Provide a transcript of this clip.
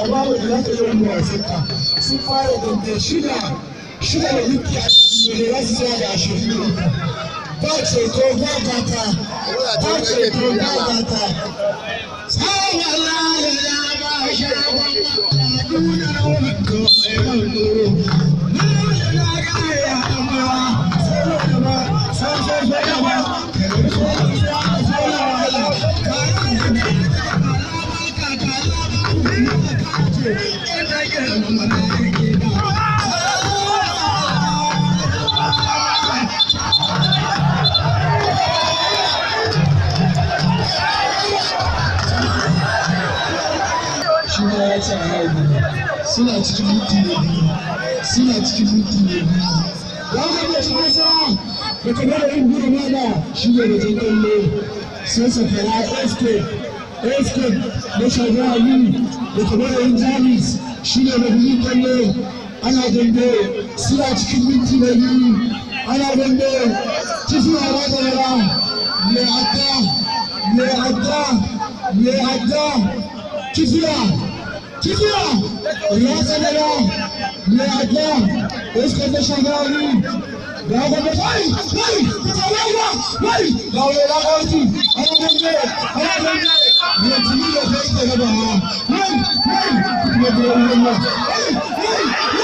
Shababu da za ka yi wani wasan ka. Sun fara dambe 6 da minti 20 za su tsaya da 23. Ba ceto ba gata, ba ceto ba gata. Sai Allah ya ba shagon nuna wando mai wando. Na na ga ya amma sai ba sai sai sai ba. Shi ma ya ce a yau suna cikin minti na biyu, suna cikin minti na biyu. Ya ga shi nasara da kamar da yin gudu mana shi ne da jan kallo. Sai safara escape escape na shagon aliyu da kamar da yin jamus shi ne da biyu kallo. Ana dambe, suna cikin minti na biyu, ana dambe. Kifi a rata mai adda, mai adda, mai adda. Kifiya, kifiya ya tsanara mai adda escape na shagon aliyu da aka ga kai kai kai kai ga wani da kawai. Ana dambe, ana dambe. Ne tuni da kai ke gaba. Kai kai kuma da wannan kai kai kai.